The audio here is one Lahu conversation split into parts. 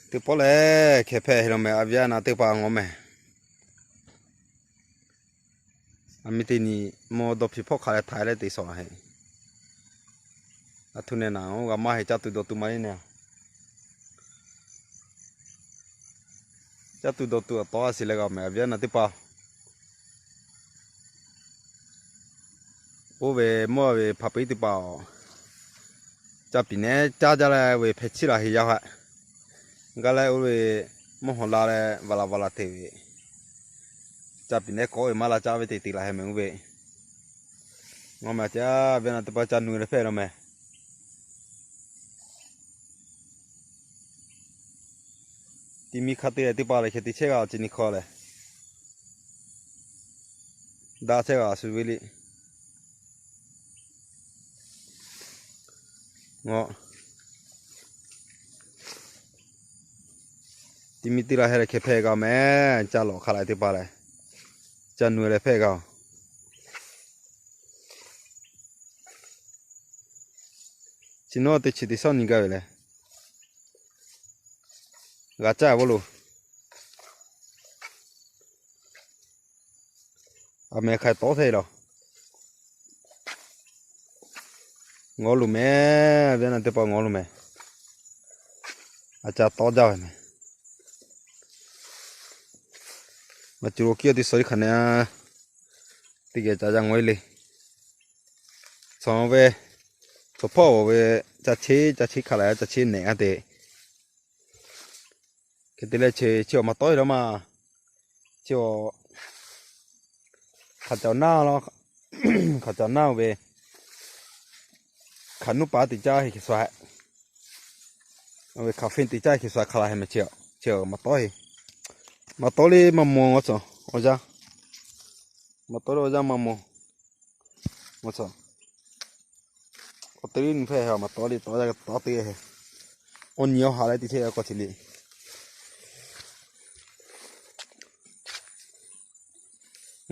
Teˇ pawˆ lehˬ, hkeh hpehˇ heh law meh, a viˉ a naˍ teˇ hpaˍ ngawˬ meh. A miˇ teˇ nyi mawˇ dawˇ hpiˇ hpawˇ hk'a leh htaiˍ leh te shawˍ la heˆ. A htoꞈ neh naˍ, oˇ g'a maˇ heˆ, caˇ tuˬ dawˬ tuˬ ma le neh. Caˇ tuˬ dawˬ tuˬ a tawˇ a shiˍ leh g'a meh, a viˉ a naˍ teˇ hpaˍ. Oˇ ve mawˇ ve hpaˍ piˇ teˇ hpaˍ-oˬ, ca piˍ nehˉ caˇ jaˇ leh ve hpeh chiˇ la heˆ yaˇ haꞈ. Gaˇ leh oˇ ve mawˇ hawˬ la leh vaˬ la vaˬ la te ve, ca piˍ nehˉ kawˆ ve maˇ la caˇ ve te te la heh meh oˇ ve. Ngawˬ meh a caˇ, a viˉ a naˍ teˇ hpaˍ ca nu leh hpehˇ law meh. Ti mi hk'a te leh teˇ hpaˍ lehˬ, hkeh te chehˇ g'a awˬ ceˬ nyi hk'aw lehˬ, daꞈ chehˇ g'a shu ve le. Ngawˬ, ti mi teˇ la heh leh hkeh hpehˇ g'a meh, ca lawꞈ hk'a la teˇ hpaˍ lehˬ, ca nu leh hpehˇ g'a-oˬ. Chi nawˉ teˇ chi teˇ shawˉ nyi gaˇ ve lehˬ, g'a caˇ vawˇ loˬ. A meh hk'ai tawˉ hteˇ laˬ. Ngawˬ loˬ meh, a viˉ a naˍ teˇ hpaˍ ngawˬ loˬ meh. A ca tawˉ jaˇ ve meh. Maˇ cuˬ lo kiˇ a teˇ shawˉ iˉ hk'aˬ neh, teˇ geh ca jaˇ ngawˬ e le. Cawˬ ve, cawˬ hpawˇ ve, ca cheˇ ca cheˇ hk'a leh ca cheˇ nehˬ a te. Hk'e te leh chi, chi awˬ maˇ tawˉ e law maˇ. Chi awˬ, hk'aˬ caˬ naˇ law, hk'aˬ caˬ naˇ ve, hk'aˬ nuˇ paˍ teꞈ caˇ heˆ hk'e sha, ve hk'aˬ fenˇ teꞈ caˇ heˆ hk'e sha hk'a la heh meh chi, chi awˬ maˇ tawˉ e. Maˇ tawˉ le maˇ maw ngawˬ cawˬ, awˬ yanˇ, maˇ tawˉ le awˬ yanˇ maˇ maw ngawˬ cawˬ. Awˬ te liˇ nu hpehˇ heh, maˇ tawˉ le tawˉ yaˇ tawˉ te heh. Awˬ nyi awˬ ha leh teˇ chehˇ k'awꞈ chi le.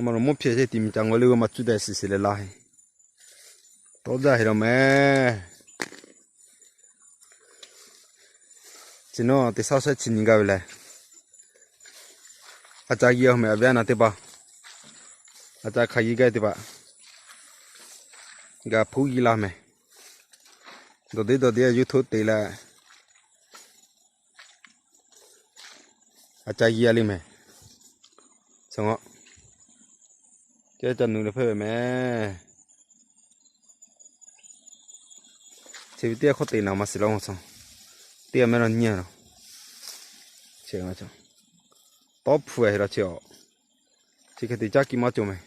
Maˇ lo mawˇ hpehˇ chehˇ ti mi ca ngawˬ le maˇ cuˇ daꞈ shiˍ shiˍ leh la heh. Tawˉ jaˇ heh law meh. Chi nawˉ teˇ shaˉ shaˉ chi nyi gaˇ ve lehˬ, a ca g'i a meh, a viˉ a naˍ teˇ hpaˍ. A ca hk'aˬ g'i gaˇ teˇ hpaˍ, g'a hpuˉ g'i la meh. Dawˬ deˉ dawˬ deˉ YouTube te leh, a ca g'i a le meh. Cawˬ, ca ca nu leh hpehˇ ve meh. Chi ve teˇ g'aˇ hk'oˆ te naˍ maˇ shiˍ law ngawˬ cawˬ. Teˇ g'aˇ meh law nyi a laˬ. Tawˉ hpu heh law chi a. Chi hk'e te caˇ kiˇ maˇ cawˬ meh.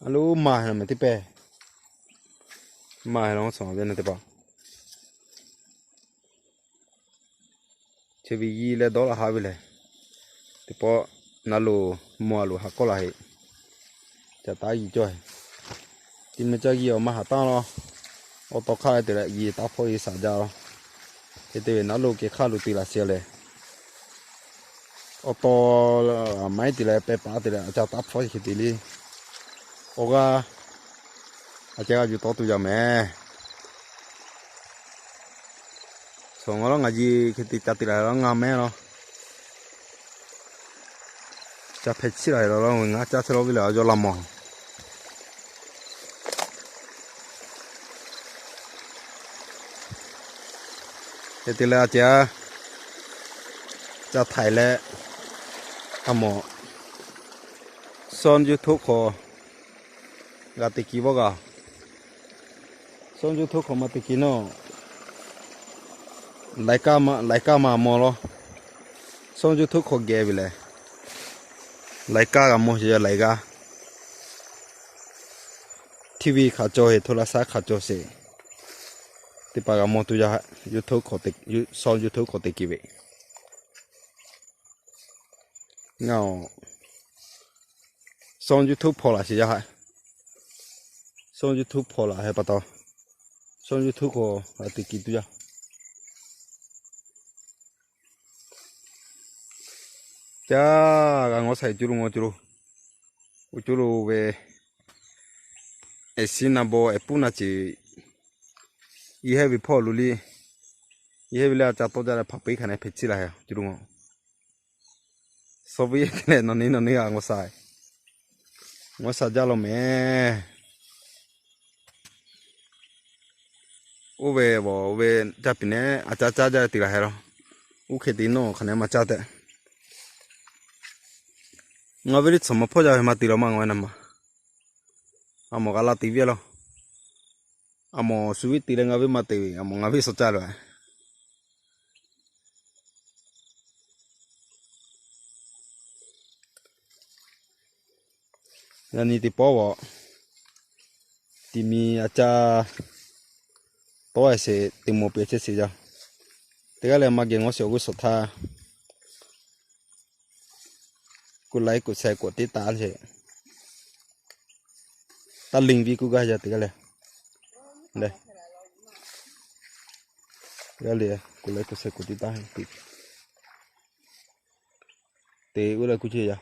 A loˉ maˇ heh law meh teˇ pehˇ. Maˇ heh law ngawˬ cawˬ ve na teˇ hpaˍ. Chi ve yi leh dawˇ laˇ haˉ ve lehˬ, teˇ pawˆ naˉ loˬ mawˇ a loˬ haꞈ kawˆ la heˆ. Ca taˉ yi cawˇ heˆ. Ti meh ca yi awˬ maˇ haꞈ taˇ law. Awˬ taw hk'aˇ leh te leh yi taˉ hpawˇ yi shaˍ jaˇ law. Hk'e te ve naˉ loˬ kehˬ hk'aˇ lo te laˬ sheˍ leh, awˬ taw maˇ heˆ te leh pehˇ paˍ te leh a ca taˉ hpawˇ hk'e te le. Awˬ g'aˇ a ceh g'a yuˬ tawˇ tuˬ yaˇ meh. Cawˬ ngawˬ law ngaˬ yi hk'e te ca te laˬ law ngaˬ meh law. Ca hpeh chiˇ la laˬ law ngaˬ caˇ chehˇ law ve lehˬ a yawˇ laˇ mawˬ. Hk'e te leh a ceh, ca htaiˍ leh, a mawˬ, shawˉ YouTube hk'aw g'a te kiˬ vawˇ g'a. Shawˉ YouTube hk'aw maˇ te kiˬ nawˉ, laiˍ kaˇ maˇ mawˬ law. Shawˉ YouTube hk'aw geh ve lehˬ, laiˍ kaˇ g'a mawˬ sheˍ yaˇ laiˍ g'aˇ. TV hk'aˬ cawˬ heˆ, โทรศัพท์ hk'aˬ cawˬ sheˍ. Teˇ hpaˍ g'a mawˬ tuˬ yaˇ, YouTube hk'aw te, shawˉ YouTube hk'aw te kiˬ ve. Ngaˬ shawˉ YouTube hpaw laˬ sheˍ yaˇ haꞈ. Shawˉ YouTube hpaw laˬ heh pa taw, shawˉ YouTube hk'aw g'a te kiˬ tuˬ yaˇ. Caˇ g'a ngawˬ shaˍ cuˇ lo ngawˬ cuˇ lo, uˉ cuˇ lo ve, eˍ shiˉ na baw eˍ puˉ na ceˬ, i hehˉ ve hpawˇ lo liˇ, Yehˇ ve lehˬ a ca tawˇ jaˇ leh hpaˍ peˉ hk'aˬ nehˬ hpehꞈ chiˇ la heh, cuˇ ruˇ ngawˬ. Suh ve yehˇ hk'e leh nawˬ neˇ nawˬ neˇ g'a ngawˬ shaˍ, ngawˬ shaˍ jaˇ law mehˍ. Oˇ ve awˬ ve caˇ piˍ nehˉ a ca caˇ jaˇ te la heh law. Uˉ hk'e te nawˇ hk'aˬ nehˬ maˇ caˇ tehꞈ. Ngaˬ ve liˇ tsuhˍ maˍ hpawˇ jaˇ ve maˇ te law maˇ ngawˬ ve naˍ ma. A mawˬ g'a la te viˇ law. A mawˬ shu viˇ te leh ngaˬ ve maˇ te ve, a mawˬ ngaˬ ve suh caˇ loˬ. Yaꞈ nyi teˇ pawˆ vaꞈ, tiꞈ mi a ca tawˇ e sheˍ teˇ moˍ pehꞈ chehˇ sheˍ yaˇ. Teˇ g'aˇ leh maˇ geh ngawˬ sheˍ awˬ g'uˇ suhˍ htaˇ, kuˬ laiˉ kuˬ sheh kuˬ teˇ taˆ sheˍ. Taˇ liˇ viˇ kuˬ gaˇ yaˇ teˇ g'aˇ leh, leh, teˇ g'aˇ leh kuˬ laiˉ kuˬ sheh kuˬ teˇ taˆ te uˉ leh kuˬ chehˇ yaˇ.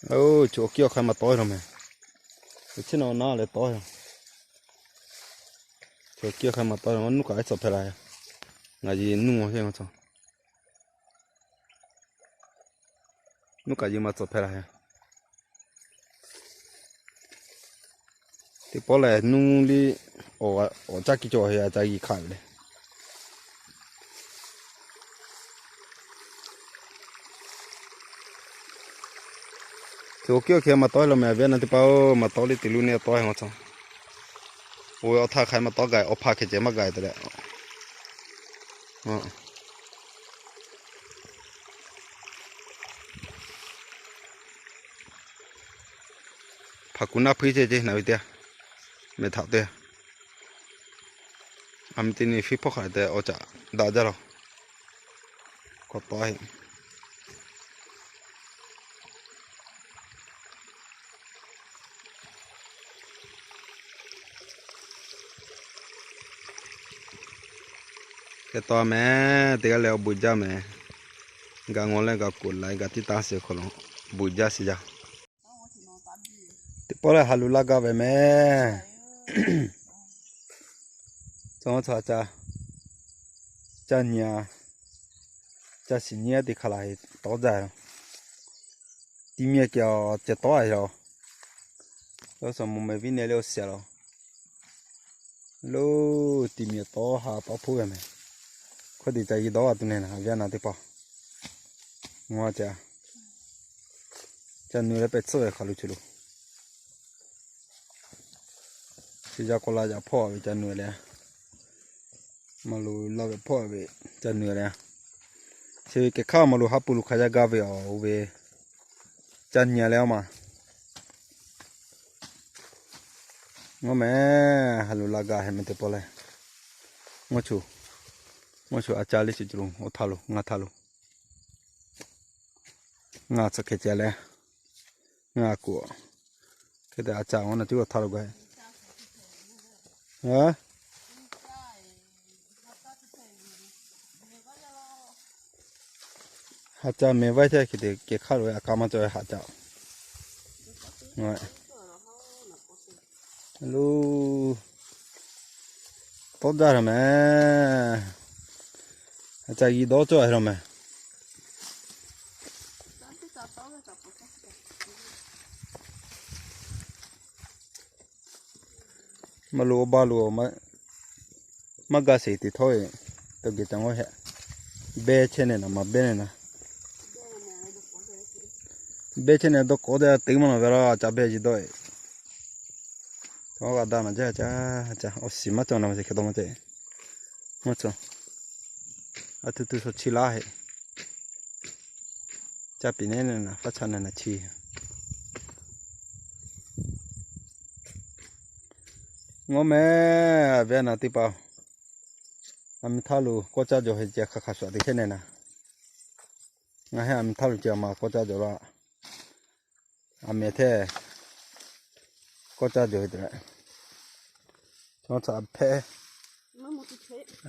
Oˇ, chaw kiˇ awˬ hk'aˇ maˇ tawˇ e law mehˍ. Teˇ chiˉ naw naˉ leh tawˇ e. Chaw kiˇ awˬ hk'aˇ maˇ tawˇ e law, nuˇ kaꞈ iˉ tcuh hpehꞈ la yaˇ. Ngaˬ yehˬ nuˇ ngawˬ heˆ ngawˬ tcuh. Nuˇ kaꞈ yehˬ maˇ tcuh hpehꞈ la yaˇ. Teˇ pawˆ lehˬ nuˇ liˇ awˬ caˇ kiˇ cawˬ heˆ a ca g'uiˬ hk'aˆ ve le. Chaw kiˇ awˬ hk'e maˇ tawˇ e law mehˍ, a viˉ a naˍ teˇ hpaˍ-oˬ, maˇ tawˇ liˇ te luˇ neˇ tawˇ e ngawˬ tcuh. Oˇ ve awˬ htaˇ hk'aˬ maˇ tawˇ gaˬ, awˬ hpaˇ hkeh ceh maˇ gaˬ te leh. Hpaˍ kuˬ naˆ hpuiˉ ceh ceh naˬ ve teˇ, mehˬ htaꞈ te. A mi te ni fiˉ hpawˇ hk'aˬ te awˬ caꞈ daꞈ jaˇ law. K'awꞈ tawˆ heˆ. Hk'e taw mehˍ, teˇ g'aˇ leh awˬ bon jaˇ mehˍ. Gaˬ ngawˬ leh gaˬ kuˬ laiˉ gaˬ tiˉ taˇ sheˍ hk'aw lo bon jaˇ sheˍ jaˇ. Teˇ pawˆ lehˬ ha luˬ laˇ gaˇ ve mehˍ. Tcuh, tcuh, ca nyi a, ca shiˍ nyi a teˇ hk'aˬ laˬ tawˉ jaˇ. Ti mi kehˬ ceh tawˉ a yoˬ. Yawˇ suhˍ mvuhˇ mehˍ viˉ neh leh awˬ shiˍ laˬ. Lo, ti mi tawˉ ha tawˉ hpoˆ ve mehˍ. Hkawˇ te ca yi dawˇ a tuˬ nehˬ naˍ, a viˉ a naˍ teˇ hpaˍ. Ngaw ca, ca nu leh pehˬ tsuhˇ ve hk'aˬ lo chi lo. Chi yaˇ k'awꞈ la yaꞈ hpawˇ ve ca nu leh, maˇ lo laˇ ve hpawˇ ve ca nu leh, chi ve kehˬ hk'aˇ maˇ lo haˉ pui lo hk'a yaˇ gaˇ ve awˬ ve ca nyi leh a ma. Ngaw mehˍ, ha luˬ laˇ gaˇ heˆ mehˍ teˇ pawˆ lehˬ. Ngaw chu, ngaw chu a ca liˇ chi lo awˬ htaˇ lo ngaˬ htaˇ lo, ngaˬ tcuh hkeh ceh leh, ngaˬ kuˬ hk'e te a ca ngaˬ na cuˉ awˬ htaˇ lo gaˇ heˆ. Ha ca mehˍ vaˇ htehˇ hk'e te kehˬ hk'aˇ lo a ka maˇ cawˬ ve ha ca. Lo, tawˉ jaˇ hk'e mehˍ. A ca yi dawˇ cawˬ hk'e mehˍ. Maˇ lo awˬ ba lo maˇ gaˇ sheˍ te htawˇ ve, tawˇ geh ca ngawˇ heˆ. Behˇ chehˇ nehˬ naˍ, maˇ behˇ nehˬ naˍ. Behˇ chehˇ nehˬ dawˇ k'awꞈ te teˇ maˇ naˬ ve la, ca behˇ ji dawˇ e. G'a daꞈ naˍ jaˇ ca, ca awˬ shiˍ maˇ cawˬ naˍ ma sheˍ hk'e dawˇ maˇ ceh. Maˇ cawˬ. A tuˬ tuˬ suh chi laˇ heˆ. Ca piˍ nehˉ nehˬ naˍ, faˉ cha nehˬ naˍ chi. Ngaw mehˍ, a viˉ a naˍ teˇ hpaˍ, a mi htaˇ lo kawˇ caˇ jawˬ heˆ ceh hk'aˬ hk'aˬ shuˍ te chehˇ nehˬ naˍ. Ngaˬ heˆ a mi htaˇ lo ceh a ma kawˇ caˇ jawˬ la. A mehˍ htehˇ kawˇ caˇ jawˬ ve te leh, chaw htaꞈ hpehˇ,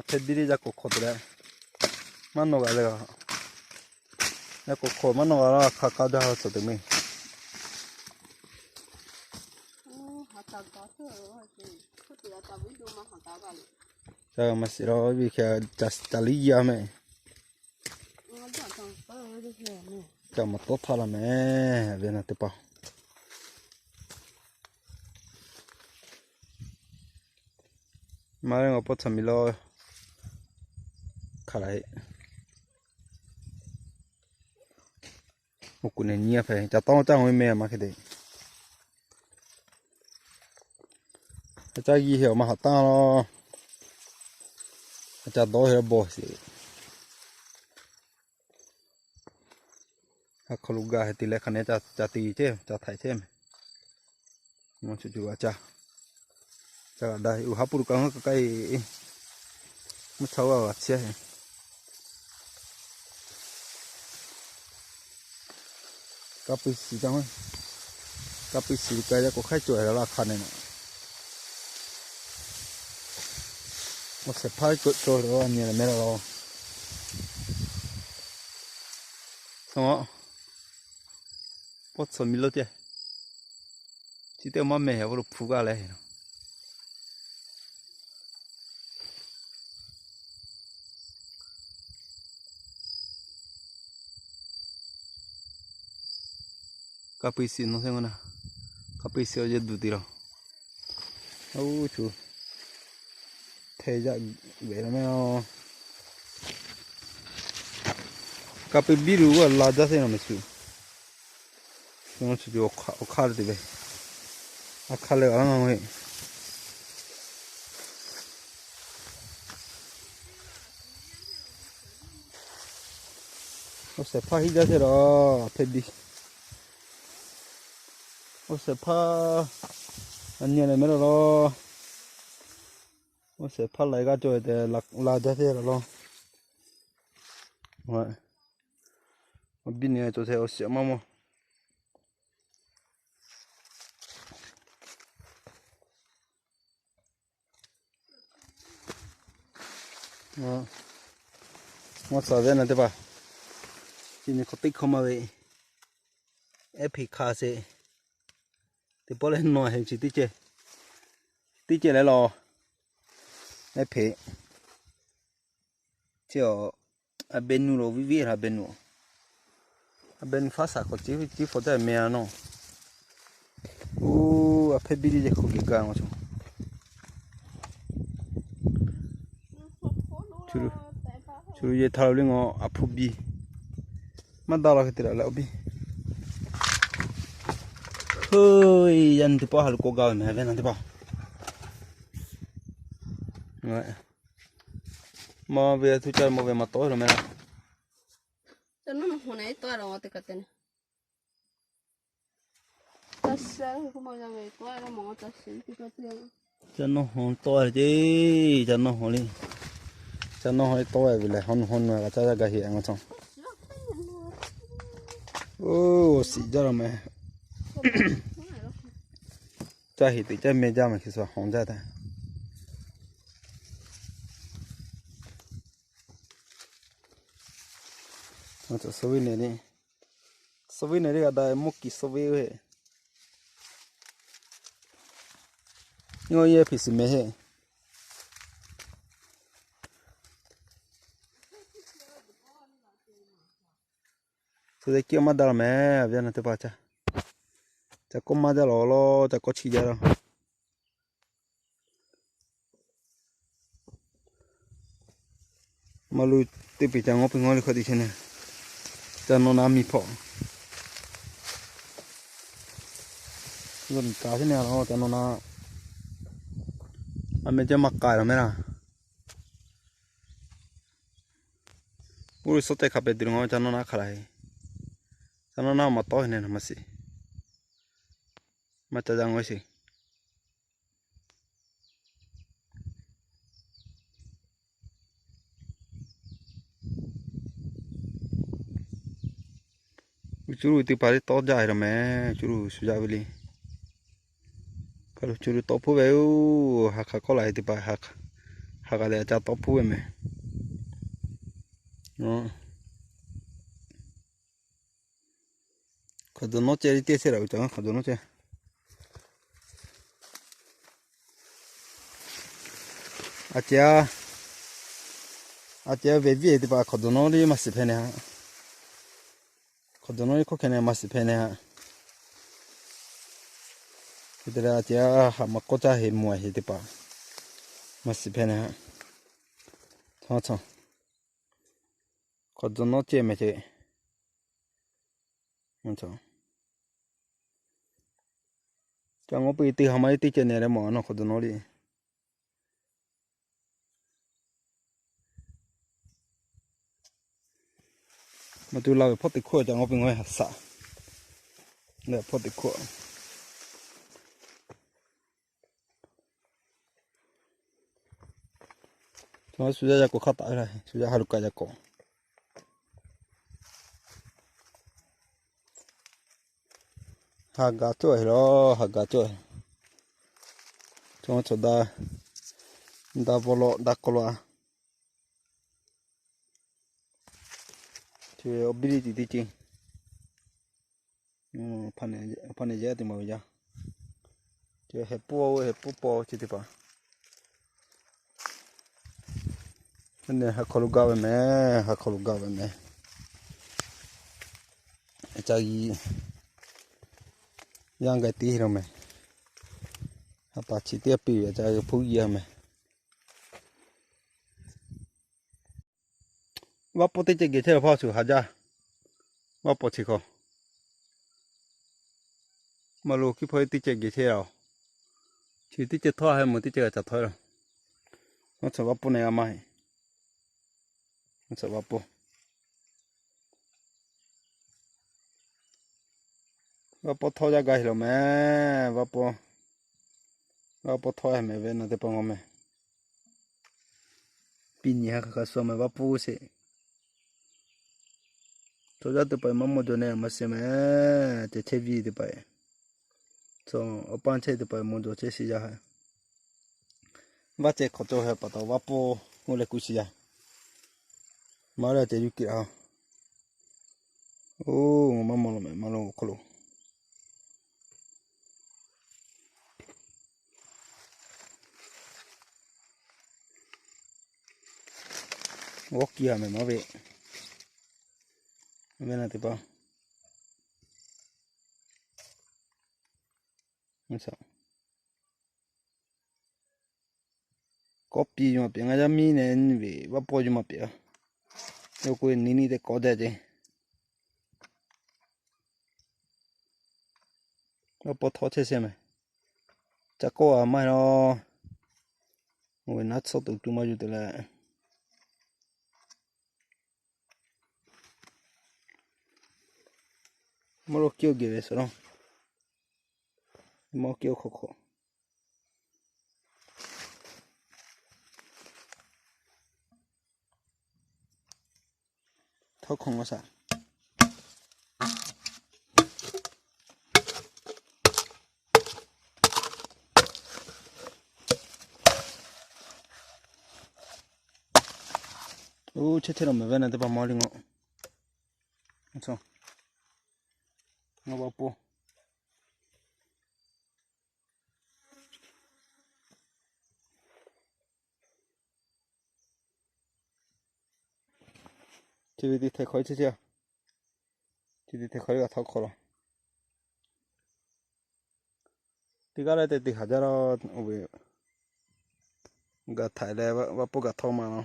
hpehˇ biˇ liˇ yaˇ k'o hk'awꞈ te leh, maˇ nawˬ g'a le g'a. Yaˇ k'o hk'awꞈ maˇ nawˬ g'a la hk'a k'aˇ jaˇ tcuh te mehˍ. Ca maˇ shiˍ la ve hk'e ca liˇ yaˇ mehˍ. Ca maˇ tawˆ htaˇ la mehˍ ve na teˇ hpaˍ. Maˇ ve ngaˬ pawˆ tsuhꞈ miˬ lo hk'a la e. Oˇ kuˬ nehˬ nyi a hpehꞈ ca tawˇ caˇ ve mehˍ maˇ hk'e te. A caˇ g'uiˇ heh awˬ maˇ haꞈ tanˇ lo, a caˇ dawˇ heh la bawˬ sheˍ. Aˬ hk'aw lo gaˬ heh te leh hk'a nehˬ ca te chehˇ, ca htaiˍ chehˇ mehˍ. Mvuhˇ cuˬ cuˬ a caˇ, ca g'a daꞈ uˬ haˉ pui lo kaꞈ ngaˬ ka ka e, mvuhˇ cha g'a g'a chehˇ. Ka pu shiˍ ca, ka pu shiˍ kaꞈ yaˇ k'o hk'aiˉ cawˬ la la hk'a nehˬ na. Awˬ shehˍ hpaˇ cawˬ cawˬ la nyi la mehˍ la lo. Pawˇ tsuhꞈ miˬ lo ceh, chi teˇ maˇ mehˍ heh lo hpu g'aˇ leh. Ka pu shiˍ nawˬ te na, ka pu shiˍ awˬ yehˬ duˬ te la. Oˇ cuˬ hteˇ yaˇ ve la mehˍ. Ka pu biˇ lo g'aˇ la jaˇ sheˍ na mehˍ shu. Awˬ hk'aˇ lo te ve, a hk'aˇ leh a la ngaˬ ve. Awˬ shehˍ hpaˇ hiˉ jaˇ sheˍ la, hpehꞈ biˇ. Awˬ shehˍ hpaˇ a nyi leh mehˍ la lo. Awˬ shehˍ hpaˇ laiˬ g'aˇ cawˬ ve tehꞈ la jaˇ sheˍ la lo. Awˬ biˇ nyi cawˬ sheˍ awˬ shehˍ maˇ mawˬ. Maˇ tsuhꞈ ve na teˇ hpaˍ, chi nyi hk'aw teˇ hkawˇ maˇ ve, ehˉ hpeꞈ hk'a sheˍ. Teˇ pawˆ leh nawˬ heh chi teˇ ceh, teˇ ceh leh la, ehˉ hpeꞈ. Chi a, a behˬ nuˬ lo viˉ viˉ la behˬ nuˬ. A behˬ nuˬ faˉ shaˍ k'awꞈ ciˉ ciˉ hpaw taˇ meh a nawˬ. Oˇ, a hpehˇ biˇ teˇ ceh hk'oˆ geh gaˇ ma chaw. Chi lo yehˬ htaˇ lo le ngaˬ a hpu biˇ. Maˇ daꞈ la hk'e te la leh awˬ biˇ. Hui, yaˇ nyi teˇ pawˆ ha lo k'awꞈ gaˇ ve meh ve na teˇ hpaˍ. Maˇ ve tuˇ caˇ maˇ ve maˇ tawˆ la meh la. Ca nawˇ haw tawˆ le ceˇ, ca nawˇ haw le. Ca nawˇ haw le tawˆ ve lehˬ, haw nu haw nu g'a caˇ caˇ gaˇ heꞈ ngaˬ chaw. Oˇ, shiˍ jaˇ la meh. Caˇ heꞈ teꞈ caˇ meh jaˇ meh hk'e shu haw jaˇ taˇ. Ngaˬ chaw suh ve nehˬ le, suh ve nehˬ le g'a daꞈ mvuhˇ kiˬ suh ve ve. Nyi yehˬ hpeꞈ shiˍ meh heˆ. Suh te kiˇ maˇ daꞈ la meh, a ve na teˇ hpaˍ ca. Ca kawˆ maˇ jaˇ la lo, ca kawˆ chi jaˇ la. Maˇ lo teˇ peˬ ca ngawˉ peˬ ngawˉ le hk'aw te chehˇ na. Ca nawˇ na miˬ hpawꞈ, miˬ k'aˍ chehˇ na lo ca nawˇ na. A meh ca maˇ k'ai la meh la. Uˉ lo suhˉ teˇ hk'a pehꞈ tuˬ le ngaˬ ca nawˇ na hk'a la e. Ca nawˇ na maˇ tawˆ e nehˬ na maˇ shiˍ. Maˇ ca jaˇ ngaw sheˍ. Uˉ cuˇ lo teˇ hpaˍ le tawˆ jaˇ e la meh, cuˇ lo shu jaˇ ve le. Kaꞈ lo cuˇ lo tawˆ hpuˇ ve oˬ, ha hk'aˬ k'awˇ la e teˇ hpaˍ, ha k'aˬ leh a ca tawˆ hpuˇ ve meh. Hk'aˬ dawˬ nawˉ ceh le teˇ shehˆ la uiˍ ca hk'aˬ dawˬ nawˉ ceh. A ceh, a ceh ve viˇ teˇ hpaˍ hk'awꞈ dawˬ nawˉ liˇ maˇ shiˍ hpehꞈ neh ha. Hk'awꞈ dawˬ nawˉ liˇ hk'oˆ hkeh neh maˇ shiˍ hpehꞈ neh ha. Hk'e te leh a ceh haꞈ maꞈ k'awˇ caˇ heˍ mawˬ heˍ teˇ hpaˍ maˇ shiˍ hpehꞈ neh ha. Hk'awꞈ dawˬ nawˉ ceh meh ce. Ca ngawˉ pui teˇ ha maˇ teˇ ceh neh leh mawˬ nawˬ hk'awꞈ dawˬ nawˉ liˇ. Maˇ tuˬ la ve hpawˇ teˇ hkawˇ ca ngawˉ pui ngawˉ haꞈ shaꞈ. Leh hpawˇ teˇ hkawˇ shu yaˇ yaˇ k'awꞈ hk'aˇ taˍ ve la, shu yaˇ ha lo kaꞈ yaˇ k'awꞈ haꞈ gaˬ cawˇ heˍ lawˬ, haꞈ gaˬ cawˇ heˍ. Chaw chaw daꞈ, daꞈ bawˬ lawꞈ daꞈ k'aw lawꞈ a. Chi ve awˬ biˇ liˇ tiꞈ teˇ ceuˬ, hpa nehˬ yehˇ teˇ maˬ ve yaˇ. Chi heh puˇ, heh puˇ paw chi teˇ hpaˍ. Nehˬ ha hk'aw lo gaˇ ve meh, ha hk'aw lo gaˇ ve meh. Ca yi yaˇ gaˬ tiˉ lo meh. Ha pa chi teˇ piˇ ve ca hpuˇ yi a meh. Vaˇ pawˆ teˇ ceh geh chehˇ la hpawˇ shuˍ haˍ jaˇ. Vaˇ pawˆ chi hk'aw maˇ lo hkiˉ hpawˇ teˇ ceh geh chehˇ la. Chi teˇ ceh htawˇ heh mawˬ teˇ ceh g'a ca htawˇ la. Vaˇ pawˆ neh g'a maˇ heˆ. Vaˇ pawˆ Vaˇ pawˆ htawˇ yaˇ gaˇ heˍ lawˬ meh. Vaˇ pawˆ, vaˇ pawˆ htawˇ heˍ meh ve naˬ teˇ hpaˍ ngaw meh. Piˇ nyi ha hk'aˬ hk'aˬ suh meh vaˇ pawˆ sheˍ. Chaw yaˇ teˇ hpaˍ maˇ mawˬ jaw neh maˇ shiˍ meh. Ceh chehˇ viˇ teˇ hpaˍ, chaw awˬ paˇ chehˇ teˇ hpaˍ mawˬ jaw chehˇ shiˍ yaˇ ha. Vaˇ ceh hk'awꞈ cawˬ heh pa taw vaˇ pawˆ oˇ leh kuˬ shiˍ yaˇ. Maˇ leh ceh yuˬ kiꞈ a. Oˇ, maˇ mawˬ lawˬ meh maˇ lo hk'aw lo. G'awˇ kiˇ ha meh maˇ ve, ve naˬ teˇ hpaˍ. Kawˆ piˇ yuˬ maˇ pehꞈ, ngaˬ yaˇ miˇ neh nyi ve vaˇ pawˆ yuˬ maˇ pehꞈ. Yawˇ k'oˆ ve niˇ niˇ teˇ kawˆ deh ce. Vaˇ pawˆ htawˇ chehˇ shehˍ meh. Ca kawˆ a maˇ heˆ lawˬ. Oˇ ve naˉ tsuhˇ tuˬ tuˬ maˇ yuˬ te leh. Maˇ lo kiˇ oˇ geh ve suhˍ lawˬ. Maˇ kiˇ oˇ hk'aw hk'aw. Htawˇ hk'awꞈ ngaw shaˍ. Oˇ, chehˇ chehˇ lawˬ meh ve naˬ teˇ hpaˍ maˇ le ngaw. Ngaˬ vaˇ pawˆ chi ve teˇ htaiˍ hk'aw chehˇ chehˇ a. Chi teˇ htaiˍ hk'aw g'a htawˇ hk'aw lawˬ. Teˇ g'aˇ leh teˇ teˇ haˍ jaˇ la. Oˇ ve g'a htaiˍ leh vaˇ pawˆ g'a htawˇ ma la.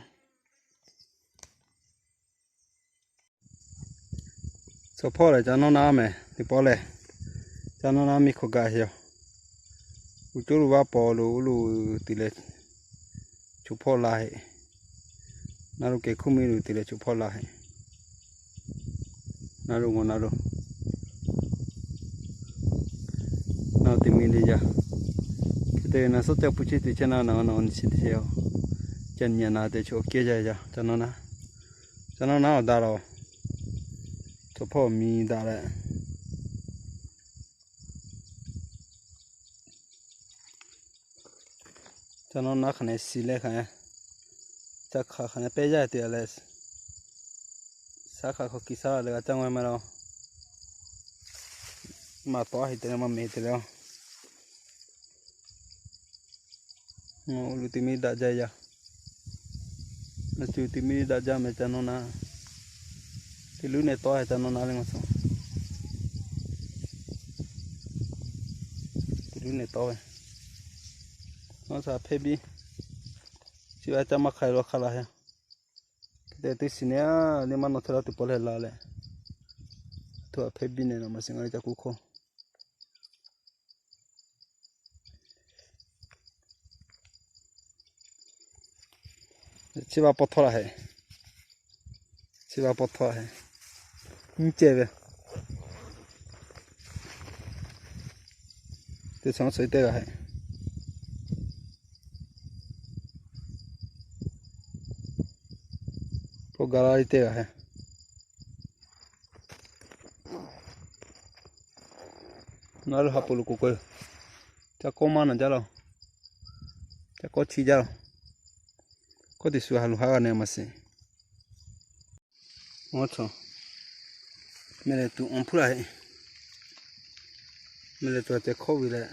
Chaw hpawˇ lehˬ ca nawˇ naˉ meh teˇ pawˆ lehˬ, ca nawˇ naˉ miˇ hk'aw gaˬ heˍ yoˬ. Uˬ coˇ lo vaˇ paw lo oˇ lo te leh, chaw hpawˇ la heˍ. Na lo kehˬ hkuˇ miˇ lo te leh chaw hpawˇ la heˍ. Na lo ngaˬ na lo, na te miˇ le yaˇ. Hk'e te na suhˉ ca hpu chi te chehˇ na na na chi te chehˇ a. Ca nyi na te chaw kehˬ yaˇ yaˇ ca nawˇ naˉ. Ca nawˇ naˉ awˬ daꞈ la. Chaw hpawˇ miˇ daꞈ leh, ca nawˇ naˉ hk'aˬ neh shiˍ leh hk'aˬ, ca hk'aˬ hk'aˬ neh pehˇ yaˇ te leh, shaˉ hk'aˬ hk'aw kiˇ shaˉ leh g'a caˇ ngaw meh la. Maˇ tawˆ heˆ te leh maˇ meh te leh, oˇ lo te miˇ daꞈ jaˇ yaˇ. Cuˬ tiꞈ miˇ daꞈ jaˇ meh ca nawˇ na. Teˇ luˉ neh tawˆ ca nawˇ na le ngaˬ chaw. Teˇ luˉ neh tawˆ ve. Nawˇ shaˍ hpehˇ biˇ. Chi ve a caˇ maˇ hk'ai lo hk'a la he. Hk'e te teˇ shiˍ ne a, neˇ maˇ nawˇ chehˇ la tuˬ paw leh la leh, a htoꞈ a hpehˇ biˇ neh naˬ maˬ shiˍ ngaˬ le ca kuˇ hkawˇ. Chi va paw htawˇ la heˆ. Chi va paw htawˇ la heˆ. Nyiˇ cehˇ ve. Teˇ chaw suh teˇ g'aˇ heˆ. Paw ga la le teˇ g'aˇ heˆ. Ngaˬ lo ha po lo k'oˍ k'o, ca kawˇ maˇ naˬ jaˇ la. Ca kawˇ chi jaˇ la. Kawˇ teꞈ shu ha lo haˉ g'a neh maˬ shiˍ. Meh lehˬ tuˬ awˬ hpfuhˇ la heˆ. Meh lehˬ tuˬ a ceh hkawˇ ve leh,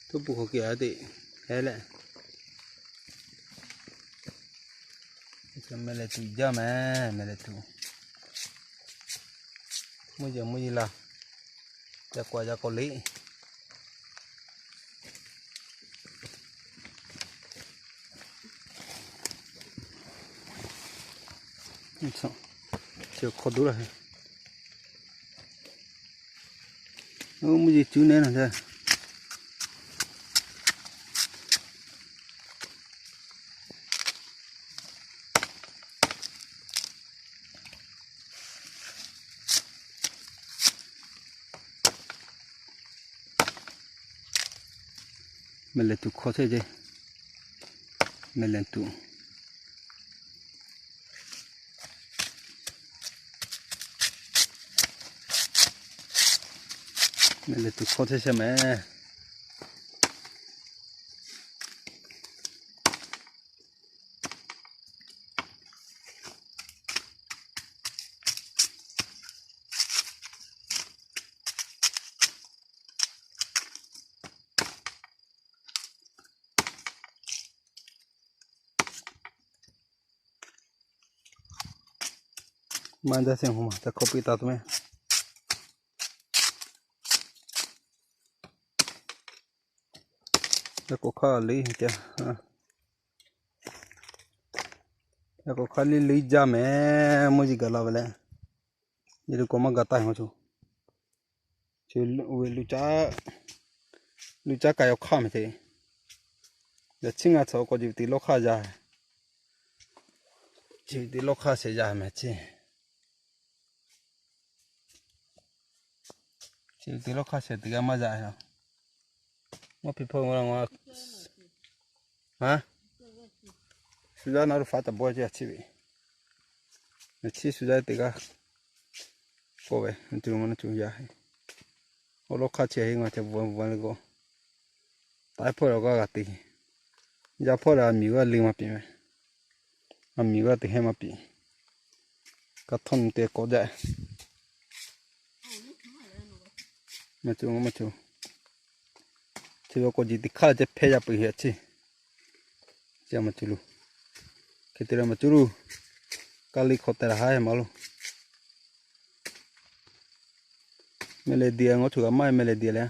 tuˉ pu hk'aw kiˬ a teꞈ hehˉ leh, meh lehˬ tuˬ jaˇ meh. Meh lehˬ tuˬ mvuhˇ yeˬ mvuhˇ yeˬ la, yaꞈ k'aw yaꞈ k'aw le. Chi hk'aw duˉ la he. Mvuhˇ yeˬ cuˉ nehˉ naˬ jaˇ. Meh lehˬ tuˬ hkawˇ chehˇ ce. Meh lehˬ tuˬ. Meh lehˬ tuˬ hkawˇ chehˇ chehˇ meh. Maˇ jaˇ sheˍ hk'oˆ ma ca hkawˇ piˇ taˍ tuˬ meh. Yaꞈ k'aw hk'aˇ le ca. Yaꞈ k'aw hk'aˇ le le jaˇ meh. Mvuhˇ yeˬ gaˬ la ve leh, yeˬ le k'o maˇ gaˬ taˇ heˆ maˇ co. Chi ve lu caˉ kaꞈ yaw hk'aˇ meh te. Yaꞈ chiˉ ngaˬ chaw k'awꞈ jeˬ ve teꞈ lawˇ hk'aˇ yaˇ. Chi ve teꞈ lawˇ hk'aˇ shehˍ yaˇ meh chi. Chi ve teꞈ lawˇ hk'aˇ shehˍ teꞈ g'a maˇ yaꞈ. Maˇ hpiˇ hpawˇ ngaˬ la ngaˬ. Shu yaˇ na lo faˉ taˍ bawehˇ ce a chi ve. Chi shu yaˇ teꞈ g'aˇ k'oˆ ve, co ma na co yaˇ. Awˬ lawˇ hk'aˇ chi heˆ ngaˬ ca bvuhꞈ bvuhꞈ le k'o, taiˉ hpawˇ la g'aˇ g'a te. Yaˇ hpawˇ la miˬ g'aˇ le maˇ piˍ meh. A miˬ g'aˇ teꞈ heˆ maˇ piˍ. Ka htawˇ nu te k'awꞈ jaˇ. Maˇ co maˇ co. Chi ve k'awꞈ jeˬ teꞈ hk'aˇ ceh hpehˇ yaˇ peuˬ heˆ a chi. Chi maˇ co lo. Hk'e te leh maˇ co lo. Kaˇ liˇ hk'aw teh la haˉ maˇ lo. Meh lehˬ diˬ ngaˬ hui g'a maˇ meh lehˬ diˬ leh.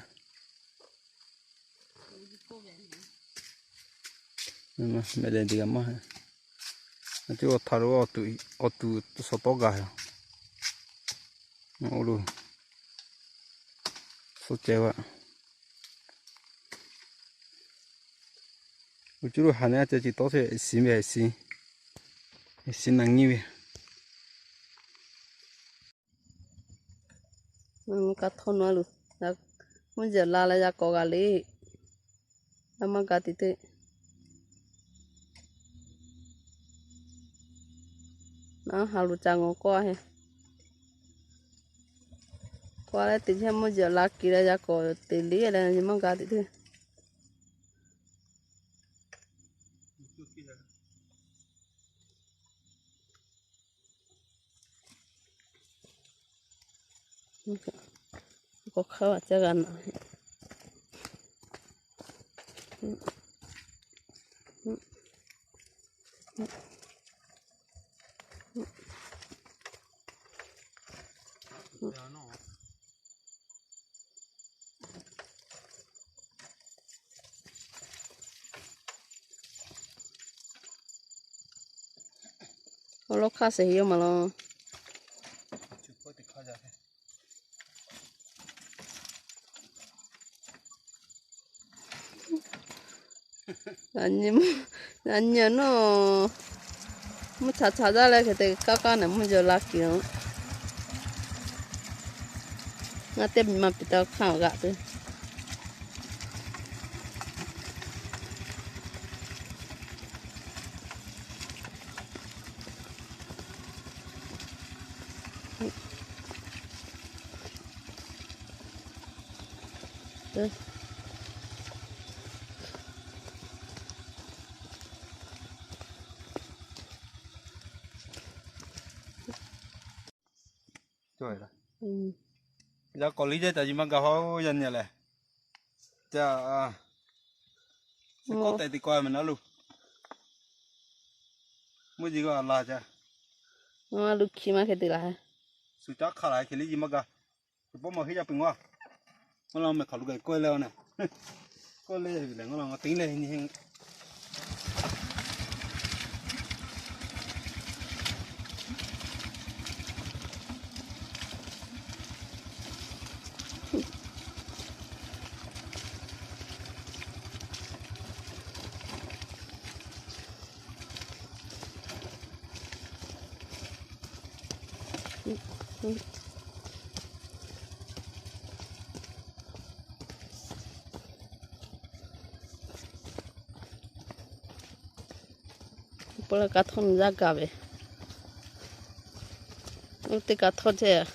Meh lehˬ diˬ g'a maˇ. Chi awˬ htaꞈ lo awˬ tuˬ shawˍ tawˆ gaˬ. Oˇ lo suhˉ ceh vaˇ. Uˬ cuˇ lo haˍ neˇ a ceh ci tawˆ te siˍ ve siˍ, siˍ naˬ nyiˇ ve. Ka htawˇ nu a lo, mvuhˇ yeˬ la leh yaꞈ k'aw g'a le. Yaˇ maˇ ga tiꞈ teˇ. Naˉ ha lo ca ngawˬ kawˇ a heˆ. Kawˇ a leh teꞈ chehˇ mvuhˇ yeˬ la kiˬ leh yaꞈ k'aw teꞈ le leh maˇ ga tiꞈ teˇ. K'awꞈ hk'aˇ a ca g'a naˬ. Awˬ lawn hk'aˇ sheˍ yoˬ maˬ law. Aˬ nyi nawˬ, mvuhˇ cha cha jaˇ leh hk'e te kaˇ kaˇ naˬ mvuhˇ jaw la kiˬ-oˬ. Ngaˬ teˇ maˬ piˬ taˍ hk'aˇ g'aꞈ te. Yaꞈ k'awꞈ liˇ jehˇ ca yi maˇ gaˬ haw yaˇ nyi lehˬ. Ca, k'oˆ tehꞈ te k'oˆ a meh naˉ lo. Mvuhˇ ji g'aˇ la ca. Lu hkiˬ maˇ hk'e te laˬ. Suꞈ caˉ hk'a laˬ hk'e liˇ ji maˇ gaˬ. Suꞈ pawˆ maˇ heˆ yaˇ peuˬ ngaw. Ngaw la meh hk'aˬ lo gaˬ kawehˇ leh a neh. Kawehˇ leh leh ngaw la ngaw teˇ leh nyi. Pawˆ leh ka htawˇ nyi yaˇ gaˬ ve. Oˇ teˇ ka htawˇ chehˇ.